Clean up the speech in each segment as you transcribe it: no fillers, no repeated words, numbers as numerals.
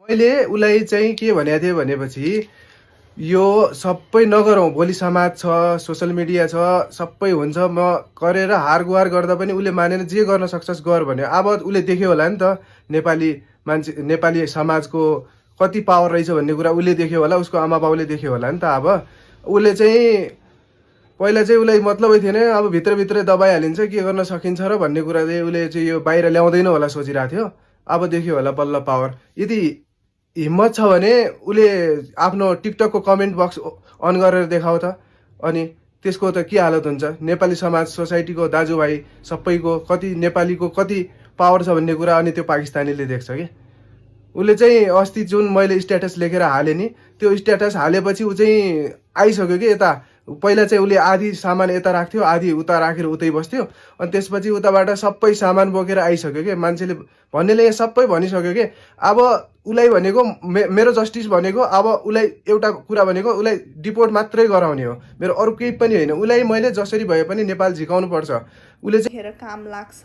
मैले उसलाई चाहिँ के भनेको थिएँ भनेपछि यो सबै नगरौँ, भोलि समाज छ, सोसल मिडिया छ, सबै हुन्छ, म गरेर हार गुहार गर्दा पनि उसले मानेन, जे गर्न सक्छस् गर भन्यो। अब उसले देख्यो होला नि त नेपाली मान्छे, नेपाली समाजको कति पावर रहेछ भन्ने कुरा उसले देख्यो होला, उसको आमा बाउले देख्यो होला नि त। अब उसले चाहिँ पहिला चाहिँ उसलाई मतलबै थिएन, अब भित्रभित्रै दबाइहालिन्छ, के गर्न सकिन्छ र भन्ने कुरा चाहिँ उसले चाहिँ यो बाहिर ल्याउँदैन होला सोचिरहेको थियो। अब देख्यो होला बल्ल पावर। यदि हिम्मत छ भने उसले आफ्नो टिकटकको कमेन्ट बक्स अन गरेर देखाउ त, अनि त्यसको त के हालत हुन्छ। नेपाली समाज, सोसाइटीको दाजुभाइ सबैको कति नेपालीको कति पावर छ भन्ने कुरा अनि त्यो पाकिस्तानीले देख्छ कि। उसले चाहिँ अस्ति जुन मैले स्ट्याटस लेखेर हालेँ नि, त्यो स्ट्याटस हालेपछि ऊ चाहिँ आइसक्यो कि यता। पहिला चाहिँ उसले आधी सामान यता राख्थ्यो, आधी उता राखेर उतै बस्थ्यो, अनि त्यसपछि उताबाट सबै सामान बोकेर आइसक्यो कि। मान्छेले भन्नेले यहाँ सबै भनिसक्यो कि। अब उसलाई भनेको मेरो जस्टिस भनेको, अब उसलाई एउटा कुरा भनेको उसलाई डिपोर्ट मात्रै गराउने हो, मेरो अरू केही पनि होइन। उसलाई मैले जसरी भए पनि नेपाल झिकाउनु पर्छ। उसले चाहिँ काम लाग्छ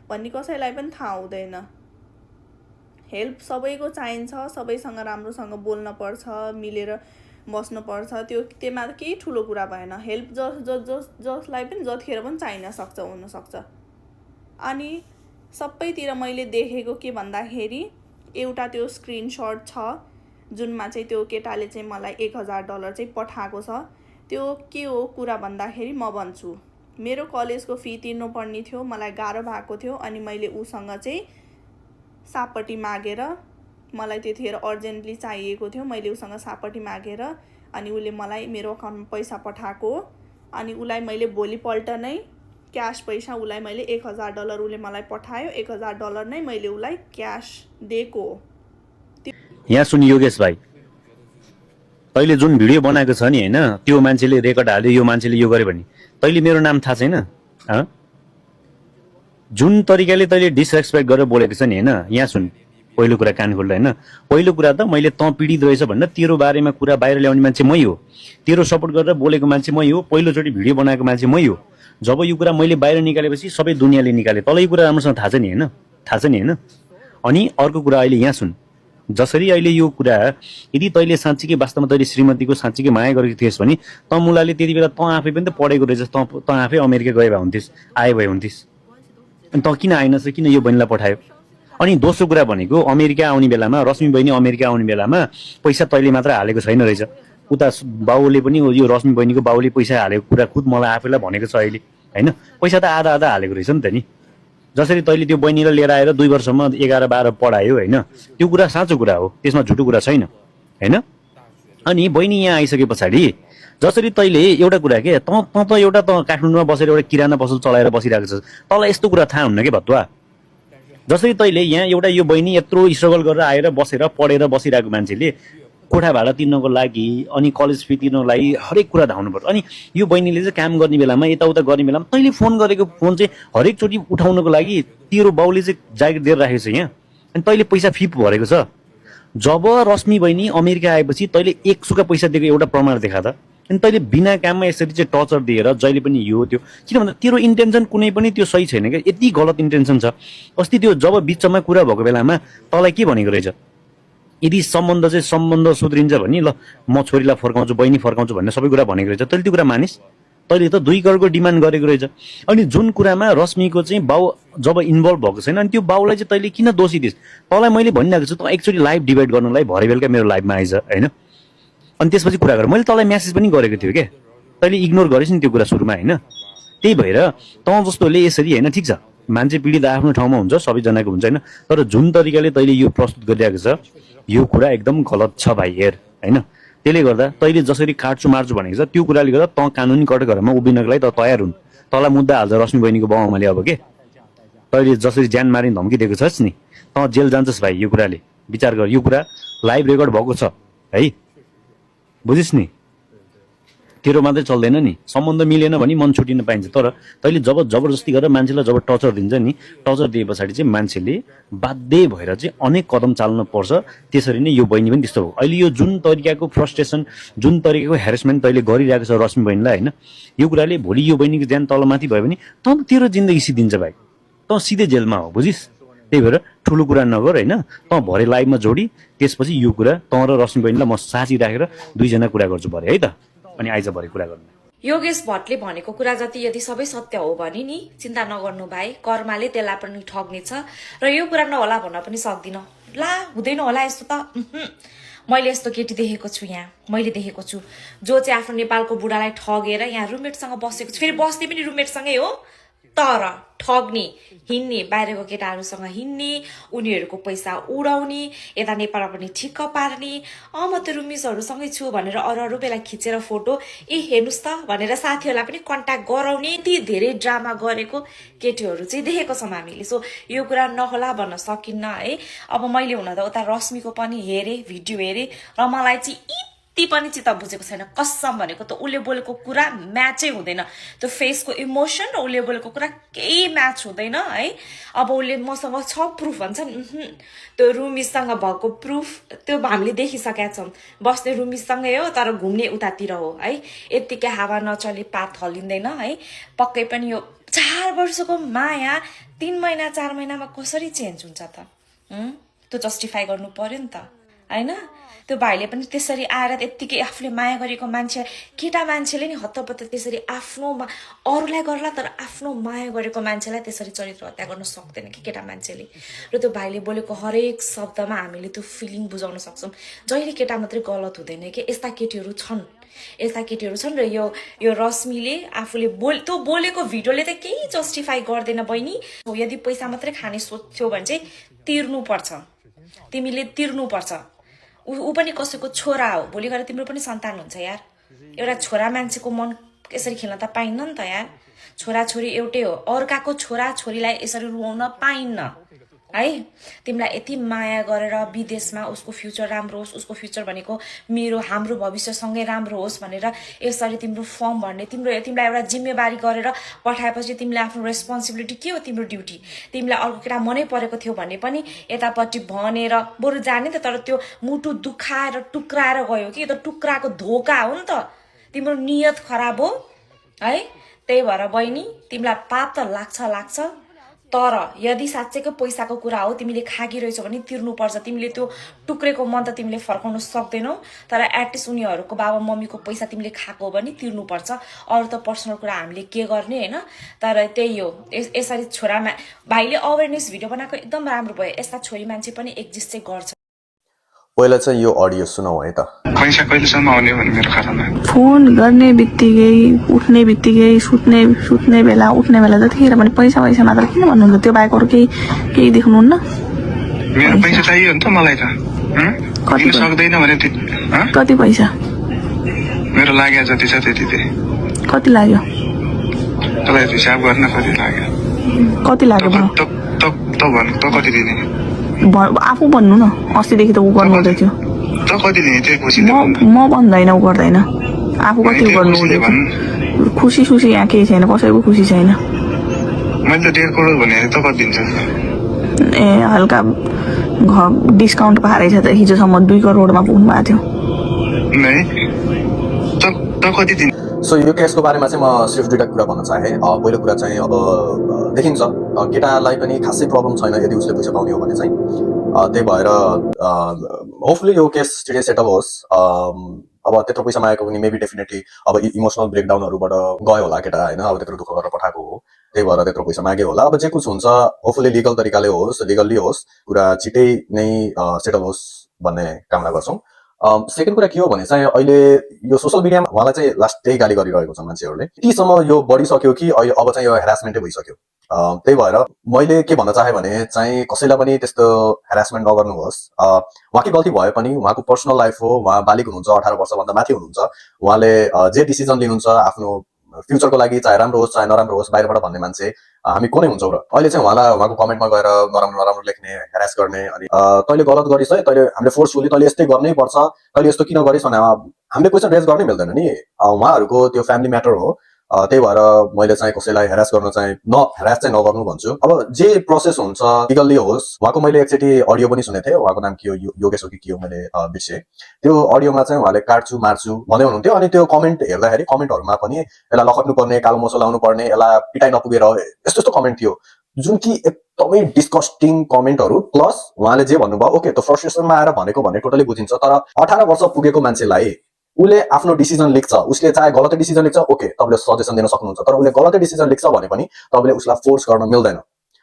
भन्ने कसैलाई पनि थाहा हुँदैन। हेल्प सबैको चाहिन्छ, सबैसँग राम्रोसँग बोल्न पर्छ, मिलेर बस्नुपर्छ। त्योमा त केही ठुलो कुरा भएन। हेल्प जसलाई पनि जतिखेर पनि चाहिन सक्छ, हुनसक्छ। अनि सबैतिर मैले देखेको के भन्दाखेरि एउटा त्यो स्क्रिनसट छ जुनमा चाहिँ त्यो केटाले चाहिँ मलाई $1000 चाहिँ पठाएको छ। त्यो के हो कुरा भन्दाखेरि म भन्छु, मेरो कलेजको फी तिर्नुपर्ने थियो, मलाई गाह्रो भएको थियो, अनि मैले उसँग चाहिँ सापट्टि मागेर, मलाई त्यतिखेर अर्जेन्टली चाहिएको थियो, मैले उसँग सापट्टि मागेर अनि उसले मलाई मेरो अकाउन्टमा पैसा पठाएको। अनि उसलाई मैले भोलिपल्ट नै क्यास पैसा उसलाई मैले $1000 उसले मलाई पठायो, $1000 नै मैले उसलाई क्यास दिएको। यहाँ सुन योगेश भाइ, तैँले जुन भिडियो बनाएको छ नि होइन, त्यो मान्छेले रेकर्ड हाल्यो, यो मान्छेले यो गर्यो भने तैँले मेरो नाम थाहा छैन? जुन तरिकाले तैँले डिसरेस्पेक्ट गरेर बोलेको छ नि होइन, यहाँ सुन, पहिलो कुरा कान खोल्दा होइन। पहिलो कुरा त मैले तँ पीडित रहेछ भनेर तेरो बारेमा कुरा बाहिर ल्याउने मान्छे मै हो, तेरो सपोर्ट गरेर बोलेको मान्छे मै हो, पहिलोचोटि भिडियो बनाएको मान्छे मै हो। जब यो कुरा मैले बाहिर निकालेपछि सबै दुनियाँले निकाले, तँलाई यो कुरा राम्रोसँग थाहा छ नि होइन, थाहा छ नि होइन। अनि अर्को कुरा, अहिले यहाँ सुन, जसरी अहिले यो कुरा, यदि तैँले साँच्चीकै वास्तवमा तैँले श्रीमतीको साँच्चीकै माया गरेको थिएस् भने तँ मुलाले त्यति बेला तँ आफै पनि त पढेको रहेछस्, तँ आफै अमेरिका गए भए हुन्थिस्, आए भए हुन्थिस्। अनि तँ किन आएनस्, किन यो बहिनीलाई पठायो? अनि दोस्रो कुरा भनेको, अमेरिका आउने बेलामा, रश्मि बहिनी अमेरिका आउने बेलामा पैसा तैँले मात्र हालेको छैन रहेछ, उता बाउले पनि, यो रश्मि बहिनीको बाउले पैसा हालेको कुरा खुद मलाई आफैलाई भनेको छ अहिले होइन। पैसा त आधा आधा हालेको रहेछ नि त नि। जसरी तैँले त्यो बहिनीलाई लिएर आएर 2 वर्षमा 11-12 पढायो होइन, त्यो कुरा साँचो कुरा हो, त्यसमा झुटो कुरा छैन होइन। अनि बहिनी यहाँ आइसके पछाडि जसरी तैँले एउटा कुरा के, तँ त एउटा त काठमाडौँमा बसेर एउटा किराना पसल चलाएर बसिरहेको छस्, तँलाई यस्तो कुरा थाहा हुन्न के भत्वा। जसरी तैँले यहाँ एउटा यो बहिनी यत्रो स्ट्रगल गरेर आएर बसेर पढेर बसिरहेको मान्छेले कोठा भाडा तिर्नको लागि अनि कलेज फी तिर्नको लागि हरेक कुरा धाउनुपर्छ। अनि यो बहिनीले चाहिँ काम गर्ने बेलामा, यताउता गर्ने बेलामा तैँले फोन गरेको फोन चाहिँ हरेकचोटि उठाउनको लागि तेरो बाउले चाहिँ जागिर दिएर राखेको छ यहाँ, अनि तैँले पैसा फी भरेको छ। जब रश्मि बहिनी अमेरिका आएपछि तैँले 1 सुका पैसा दिएको एउटा प्रमाण देखा त। अनि तैँले बिना काममा यसरी चाहिँ टर्चर दिएर जहिले पनि यो त्यो, किन भन्दा तेरो इन्टेन्सन कुनै पनि त्यो सही छैन क्या, यति गलत इन्टेन्सन छ। अस्ति त्यो जब बिचमा कुरा भएको बेलामा तँलाई के भनेको रहेछ, यदि सम्बन्ध सुध्रिन्छ भने ल म छोरीलाई फर्काउँछु, बहिनी फर्काउँछु भन्ने सबै कुरा भनेको रहेछ। तैँले त्यो कुरा मानिस्? तैँले त 2 करोडको डिमान्ड गरेको रहेछ। अनि जुन कुरामा रश्मिको चाहिँ बाउ जब इन्भल्भ भएको छैन, अनि त्यो बाउलाई चाहिँ तैँले किन दोषी दिस्? तँलाई मैले भनिरहेको छु, तँ एकचोटि लाइभ डिबेट गर्नलाई भरे बेलुका मेरो लाइभमा आइज होइन, अनि त्यसपछि कुरा गर। मैले तँलाई म्यासेज पनि गरेको थियो क्या, तैँले इग्नोर गरेस् नि त्यो कुरा सुरुमा होइन। त्यही भएर तँ जस्तोले यसरी होइन, ठिक छ मान्छे पीडित आफ्नो ठाउँमा हुन्छ, सबैजनाको हुन्छ होइन, तर जुन तरिकाले तैँले यो प्रस्तुत गरिरहेको छ यो कुरा एकदम गलत छ भाइ हेर होइन। त्यसले गर्दा तैँले जसरी काट्छु मार्छु भनेको छ त्यो कुराले गर्दा तँ कानुनी कटघरामा उभिनको लागि त तयार हुन्। तँलाई मुद्दा हाल्छ रश्मि बहिनीको बाउआमाले अब के, तैँले जसरी ज्यान मारिने धम्की दिएको छस् नि, तँ जेल जान्छस् भाइ। यो कुराले विचार गर, यो कुरा लाइभ रेकर्ड भएको छ है, बुझिस् नि। तेरो मात्रै चल्दैन नि, सम्बन्ध मिलेन भने मन छुटिन पाइन्छ। तर तैँले जब जबरजस्ती गरेर मान्छेलाई जब टर्चर दिन्छ नि, टर्चर दिए पछाडि चाहिँ मान्छेले बाध्य भएर चाहिँ अनेक कदम चाल्नु पर्छ। त्यसरी नै यो बहिनी पनि त्यस्तो हो। अहिले यो जुन तरिकाको फ्रस्ट्रेसन, जुन तरिकाको हेरेसमेन्ट तैँले गरिरहेको छ रश्मि बहिनीलाई होइन, यो कुराले भोलि यो बहिनीको ज्यान तलमाथि भयो भने तँ तेरो जिन्दगी सिद्धिन्छ भाइ, तँ सिधै जेलमा हो, बुझिस्। त्यही भएर ठुलो कुरा नगर होइन, तँ भरे लाइभमा जोडी, त्यसपछि यो कुरा तँ र रश्मि बहिनीलाई म साँची राखेर दुईजना कुरा गर्छु भरे है त, अनि आइज भरे कुरा गर्नु। योगेश भट्टले भनेको कुरा जति यदि सबै सत्य हो भने नि चिन्ता नगर्नु भाइ, कर्माले त्यसलाई पनि ठग्नेछ र यो कुरा नहोला भन्न पनि सक्दिनँ। ला हुँदैन होला यस्तो त, मैले यस्तो केटी देखेको छु यहाँ, मैले देखेको छु जो चाहिँ आफ्नो नेपालको बुढालाई ठगेर यहाँ रुममेटसँग बसेको छु, फेरि बस्ने पनि रुममेटसँगै हो, तर ठग्ने हिँड्ने, बाहिरको केटाहरूसँग हिँड्ने, उनीहरूको पैसा उडाउने, यता नेपालमा पनि ठिक्क पार्ने, म त रुमिसहरूसँगै छु भनेर अरू बेला खिचेर फोटो हेर्नुहोस् त भनेर साथीहरूलाई पनि कन्ट्याक्ट गराउने, यति धेरै ड्रामा गरेको केटीहरू चाहिँ देखेको छौँ हामीले। सो यो कुरा नहोला भन्न सकिन्न है। अब मैले हुन त उता रश्मिको पनि हेरेँ, भिडियो हेरेँ र मलाई चाहिँ ती पनि चित्त बुझेको छैन। कसम भनेको त उसले बोलेको कुरा म्याचै हुँदैन, त्यो फेसको इमोसन र उसले बोलेको कुरा केही म्याच हुँदैन है। अब उसले मसँग छ प्रुफ भन्छ नि, त्यो रुमिससँग भएको प्रुफ त्यो हामीले देखिसकेका छौँ। बस्ने रुमिसँगै हो तर घुम्ने उतातिर हो है। यत्तिकै हावा नचले पात हल्लिँदैन है। पक्कै पनि यो 4 वर्षको माया 3 महिना 4 महिनामा कसरी चेन्ज हुन्छ त? त्यो जस्टिफाई गर्नु पर्यो नि त होइन। त्यो भाइले पनि त्यसरी आएर यत्तिकै आफूले माया गरेको मान्छे, केटा मान्छेले नि हत्तपत्त त्यसरी आफ्नो अरूलाई गर्ला तर आफ्नो माया गरेको मान्छेलाई त्यसरी चरित्र हत्या गर्न सक्दैन कि केटा मान्छेले। र त्यो भाइले बोलेको हरेक शब्दमा हामीले त्यो फिलिङ बुझाउन सक्छौँ। जहिले केटा मात्रै गलत हुँदैन कि, यस्ता केटीहरू छन्, यस्ता केटीहरू छन्। र यो रश्मिले आफूले त्यो बोलेको भिडियोले त केही जस्टिफाई गर्दैन बहिनी। यदि पैसा मात्रै खाने सोध्थ्यौ भने चाहिँ तिर्नुपर्छ, तिमीले तिर्नुपर्छ। ऊ पनि कसैको छोरा हो, भोलि गएर तिम्रो पनि सन्तान हुन्छ यार। एउटा छोरा मान्छेको मन यसरी खेल्न त पाइन्न नि त यार। छोराछोरी एउटै हो, अर्काको छोरा छोरीलाई यसरी रुवाउन पाइन्न है। तिमीलाई यति माया गरेर विदेशमा उसको फ्युचर राम्रो होस्, उसको फ्युचर भनेको हाम्रो भविष्यसँगै राम्रो होस् भनेर यसरी तिम्रो फर्म भर्ने, तिमीलाई एउटा जिम्मेवारी गरेर पठाएपछि तिमीले आफ्नो रेस्पोन्सिबिलिटी के हो, तिम्रो ड्युटी। तिमीलाई अर्को केटा मनै परेको थियो भने पनि यतापट्टि भनेर बरु जाने त, तर त्यो मुटु दुखाएर टुक्राएर गयो कि, यो त टुक्राको धोका हो नि त। तिम्रो नियत खराब हो है। त्यही भएर बहिनी तिमीलाई पाप त लाग्छ, तर यदि साँच्चैको पैसाको कुरा हो, तिमीले खागिरहेछौ भने तिर्नुपर्छ। तिमीले त्यो टुक्रेको मन त तिमीले फर्काउन सक्दैनौ, तर एटलिस्ट उनीहरूको बाबा मम्मीको पैसा तिमीले खाएको हो भने तिर्नुपर्छ। अरू त पर्सनल कुरा हामीले के गर्ने होइन। तर त्यही हो, यसरी छोरामा भाइले अवेरनेस भिडियो बनाएको एकदम राम्रो भयो। यस्ता छोरी मान्छे पनि एक्जिस्ट चाहिँ गर्छ। पहिला चाहिँ यो अडियो सुनाऊ है त। पैसा कहिलेसम्म आउने भने मेरो खातामा? फोन गर्ने बित्तिकै, उठ्ने बित्तिकै, सुत्ने बेला, उठ्ने बेला जतिखेर पनि पैसा मात्र किन भन्नुहुन्छ? त्यो बाहेक अरू केही देख्नुहुन्न? मेरो पैसा चाहियो नि त मलाई त। दिन सक्दैन भने कति पैसा? मेरो लाग्यो जति छ त्यति दे। कति लाग्यो? तँलाई हिसाब गर्न कति लाग्यो? कति लाग्यो भन? त भन्नु, त कति दिने? आफू भन्नु न, अस्तिदेखि त ऊ गर्नु हुँदै थियो। त कति दिने त्यो खुसी? म भन्दैन, ऊ गर्दैन। आफू कति गर्नु हुँदै थियो। खुसी सुसी यहाँ केही छैन, कसैको खुसी छैन। मैले त 1.5 करोड भने त कति दिन्छ? ए हल्का डिस्काउन्ट पारेछ त, हिजोसम्म 2 करोडमा पुग्नु भएको थियो। नै त कति दिन्छ? सो यो केसको बारेमा चाहिँ म सिर्फ 2टा कुरा भन्न चाहे। पहिलो कुरा चाहिँ अब देखिन्छ केटालाई पनि खासै प्रब्लम छैन यदि उसले पैसा पाउने हो भने चाहिँ। त्यही भएर होपफुली यो केस छिटै सेटल होस्। अब त्यत्रो पैसा मागेको पनि मेबी डेफिनेटली अब इमोसनल ब्रेकडाउनहरूबाट गयो होला केटा होइन। अब त्यत्रो दुःख गरेर पठाएको हो, त्यही भएर त्यत्रो पैसा माग्यो होला। अब जे कुछ हुन्छ होपफुली लिगल तरिकाले होस्, लिगल्ली होस्, कुरा छिटै नै सेटल होस् भन्ने कामना गर्छौँ। सेकेन्ड कुरा के हो भने चाहिँ अहिले यो सोसल मिडियामा उहाँलाई चाहिँ लास्ट त्यही गाली गरिरहेको छ मान्छेहरूले। यतिसम्म यो बढिसक्यो कि अब चाहिँ यो हेरासमेन्टै भइसक्यो। त्यही भएर मैले के भन्न चाहे भने चाहिँ कसैलाई पनि त्यस्तो हेरासमेन्ट नगर्नुहोस्। उहाँकै गल्ती भए पनि उहाँको पर्सनल लाइफ हो, उहाँ बालिक हुनुहुन्छ, 18 वर्षभन्दा माथि हुनुहुन्छ। उहाँले जे डिसिजन लिनुहुन्छ आफ्नो फ्युचरको लागि, चाहे राम्रो होस् चाहे नराम्रो होस्, बाहिरबाट भन्ने मान्छे हामी को नै हुन्छौँ। र अहिले चाहिँ उहाँको कमेन्टमा गएर नराम्रो लेख्ने, हेरास गर्ने, अनि तैँले गलत गरिस् है, तैँले हामीले फोर्सफुली तैँले यस्तै गर्नै पर्छ, तैँले यस्तो किन गरिस् भने हामीले क्वेसन रेज गर्नै मिल्दैन नि। उहाँहरूको त्यो फ्यामिली म्याटर हो। त्यही भएर मैले चाहिँ कसैलाई हेरास गर्न चाहिँ हेरास चाहिँ नगर्नु भन्छु। अब जे प्रोसेस हुन्छ लिगल्ली होस्। उहाँको मैले एकचोटि अडियो पनि सुनेको थिएँ, उहाँको नाम के हो, योगेश हो कि के हो मैले बिर्सेँ। त्यो अडियोमा चाहिँ उहाँले काट्छु मार्छु भन्दै हुनुहुन्थ्यो। अनि त्यो कमेन्ट हेर्दाखेरि कमेन्टहरूमा पनि यसलाई लखट्नु पर्ने, कालो मोसो लाउनु पर्ने, यसलाई पिटाइ नपुगेर यस्तो कमेन्ट थियो। जुन कि एकदमै डिस्कस्टिङ कमेन्टहरू प्लस उहाँले जे भन्नुभयो ओके त्यो फ्रस्ट्रेसनमा आएर भनेको भने टोटली बुझिन्छ तर 18 वर्ष पुगेको मान्छेलाई उसले आफ्नो डिसिजन लेख्छ उसले चाहे गलत डिसिजन लेख्छ ओके तपाईले सजेसन दिन सक्नुहुन्छ तर उसले गलत डिसिजन लेख्छ भने पनि तपाईले उसलाई फोर्स गर्न मिल्दैन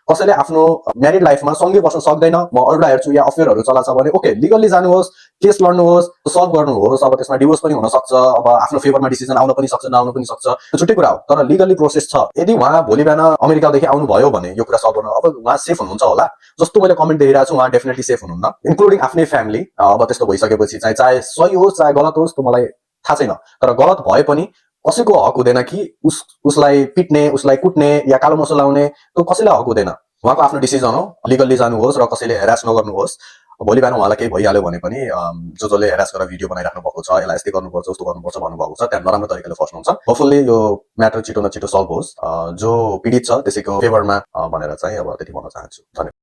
कसैले आफ्नो म्यारिड लाइफमा सँगै बस्न सक्दैन म अरूलाई हेर्छु या अफेयरहरू चलाछ भने ओके लिगल्ली जानुहोस् केस लड्नुहोस् सल्भ गर्नुहोस् अब त्यसमा डिभोर्स पनि हुन सक्छ अब आफ्नो फेभरमा डिसिजन आउन पनि सक्छ नआउन पनि सक्छ त्यो छुट्टै कुरा हो तर लिगली प्रोसेस छ यदि उहाँ भोलि बिहान अमेरिकादेखि आउनु भयो भने यो कुरा सल्भ गर्न अब उहाँ सेफ हुनुहुन्छ होला जस्तो मैले कमेन्ट देखिरहेको छु उहाँ डेफिनेटली सेफ हुनुहुन्न इन्क्लुडिङ आफ्नै फ्यामिली अब त्यस्तो भइसकेपछि चाहे सही होस् चाहे गलत होस् त्यो मलाई थाहा छैन तर गलत भए पनि कसैको हक हुँदैन कि उसलाई पिट्ने उसलाई कुट्ने या कालो मसो लाउने त्यो कसैलाई हक हुँदैन उहाँको आफ्नो डिसिजन हो लिगल्ली जानुहोस् र कसैले हेरास नगर्नुहोस् भोलि बिहान उहाँलाई केही भइहाल्यो भने पनि जसले हेरास गरेर भिडियो बनाइराख्नु भएको छ यसलाई यस्तै गर्नुपर्छ उस्तो गर्नुपर्छ भन्नुभएको छ त्यहाँ नराम्रो तरिकाले फस्नुहुन्छ होपफुल्ली यो म्याटर छिटो न छिटो सल्भ होस् जो पीडित छ त्यसैको फेभरमा भनेर चाहिँ अब त्यति भन्न चाहन्छु धन्यवाद।